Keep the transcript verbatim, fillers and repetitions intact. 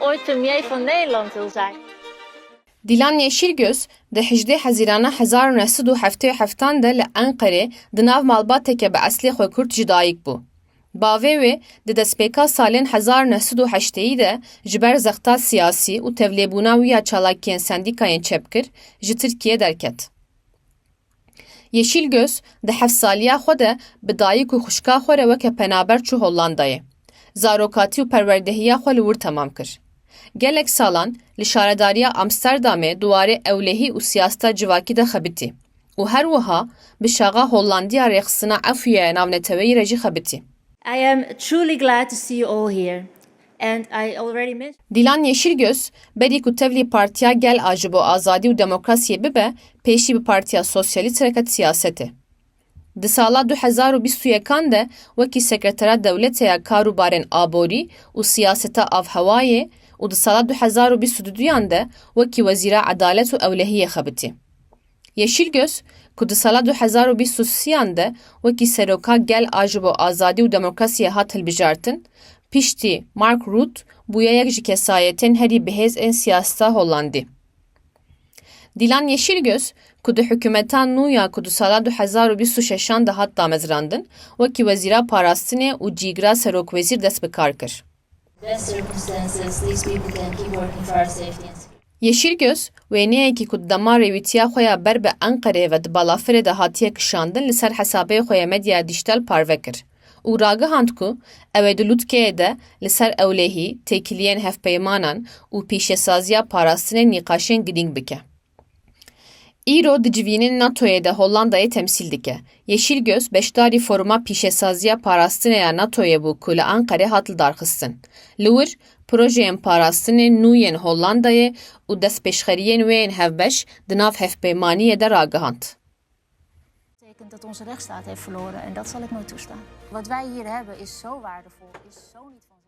ooit premier van Nederland wil zijn. Dîlan Yeşîlgöz di hejdê Hezîrana hezar û neh sed û heftê û heftan de li Enqerê di nav malbateke bi eslê xwe Kurd ji dayik bû. Bavê wê di destpêka salên hezar û neh sed û heştêyî de ji ber zexta siyasî û tevlêbûna wî ya çalakiyên sendîkayên çepgir ji Tirkiyê derket. Yeşîlgöz di heft saliya xwe de bi dayik û xwişka xwe re weke penaber çû Hollandayê. Zarokatî û perwerdehiya xwe li wir temam kir. Gelek salan li şaredariya Amsterdamê di warê ewlehî û siyaseta civakî de xebitî û her wiha bi şaxa Hollandiya rêxistina efûya navneteweyî re jî xebitî. I am truly glad to see you all here. And I already mentioned Dîlan Yeşîlgöz, berî ku tevlî Partiya Gel a ji bo Azadî û Demokrasiyê bibe, pêşî bi Partiya Sosyalîst re ket siyasetê. Di sala du hezar û bîst û yekan de wekî Sekretera Dewletê ya Kar û Barên Aborî û Siyaseta Avhewayê û di sala du hezar û bîst û duduyan de wekî Wezîra Edalet û Ewlehiyê xebitî. Yeşîlgöz, ku di sala du hezar û bîst û sêyan de wekî seroka Gel a ji bo Azadî û Demokrasiyê hat hilbijartin, piştî Mark Rutte bûye yek ji kesayetên herî bihêz ên siyaseta Hollandî. Dîlan Yeşîlgöz, ku di hikûmeta nû ya ku di sala du hezar û bîst û şeşan de hat damezrandin, wekî Wezîra Parastinê û cîgira Serokwezîr dest bi kar kir. Best circumstances, these people can keep working for our safety and security. Yeşîlgöz, wêneyekî ku di dema rêwîtiya xwe ya ber bi Enqerê ve di balafirê de hatiye kişandin li ser hesabeyê xwe ya medyaya dîjîtal parve kir û ragihand ku ew ê di lûtkeyê de li ser ewlehî, têkiliyên hevpeymanan û pîşesaziya parastinê nîqaşên girîng bike. Îro di civînên NATOyê de Hollandayê temsîl dike. Yeşîlgöz beşdarî foruma pîşesaziya parastinê ya NATOyê bû ku li Enqerê hat lidarxistin. Li wir, projeyên parastinê nû yên Hollandayê û destpêşxeriyên wê yên hevbeş di nav hevpeymaniyê de ragihand. Betekent dat onze rechtsstaat heeft verloren en dat zal ik nooit toestaan. Wat wij hier hebben is zo waardevol, is zo niet van